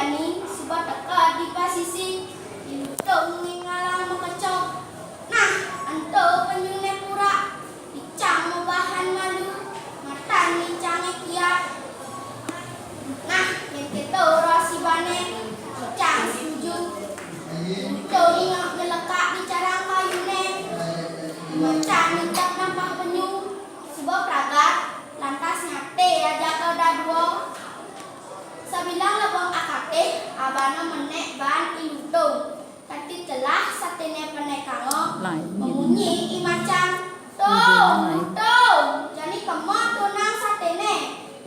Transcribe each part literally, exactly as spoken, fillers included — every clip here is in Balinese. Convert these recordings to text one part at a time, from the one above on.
Jani suba teka di pasisi, I Lutung ningalang makecok. Nah, ento penyune pura, icang mabahan malu, matan icange kiat. Nah, yen keto rasibane, icang setuju. I Lutung nyelekak di carang kayune, macan nitep nampah penyu, suba pragat, lantas nyate ajaka dadua. Sabilang lebeng akatih, abana menek ban I Lutung. Kanti telah satene penek kanga, mamunyi I Macan. Tung, tung, jani kema tunang satene.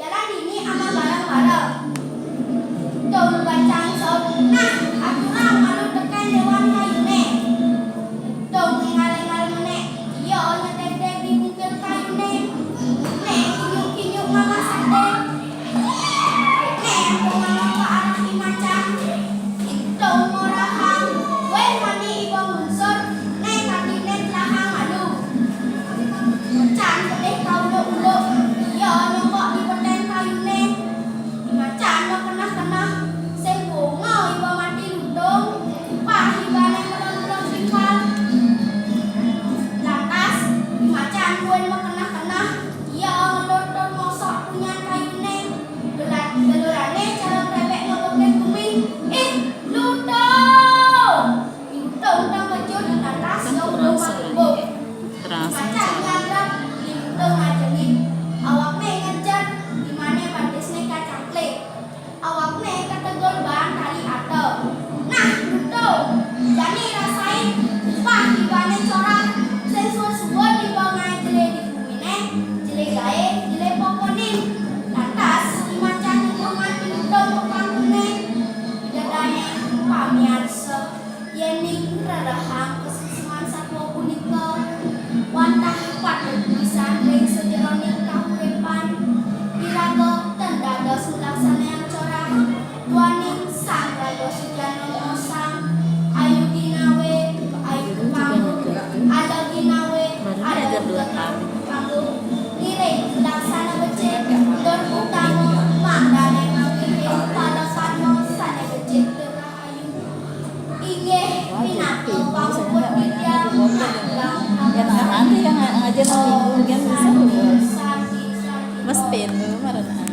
Jalan dini amal bareng-bareng. Tung bacang saut, nah, aturang malu teken dewan kayune. Tung engal-engal menek, iya nyetetek di bungkil kayune. Nek kinyuk-kinyuk mama sate. Nek aku mama ke arah I Macan. Tung ngorahang, weh mani iba ngunsur, nek kaki nek telahang malu. Macan pedih ka uluk-uluk, iya nyongkok di beten kayune. I Macan makenah-kenah, sing bunga iba mati Lutung, upah ibane melon-melon timpal. Lantas, I Macan buin makenah-kenah, iya ngelur tur ngosok punyan kayune. Gelar-, gelurane cara krepek ngebukit bumi. Ih, Lutung! I Lutung tengkejut, lantas iya ulung makumbung. Macan nyagrep, I Lutung ngajenin. Awakne ngejer, imane batisne kacangklik. Awakne kategul ban tali ata. Nah, Lutung, jani rasain upah ibane corah, sing suwun-suwun iba ngae jele di gumine, jele gae, jele poponin. Lantas, I Macan nyengkeman I Lutung ka pangkune. Ida dane pamiarsa. Yening rerehang kasukseman satua punika wantah patut pisan ring sajeroning kahuripan, iraga tan dados nglaksanayang corah duaning Sang Ratu Sujana ngosang, ayu ginawe, ayu panggung, ala ginawe, ala panggung, ngiring laksana becik, dur utama, mangdane manggihin palakarma sane becik tur rahayu. Inggih pinaka pamuput widya. Yan, nanti yang ngajar nanti, kemudian bisa. Mas Pendo, marana.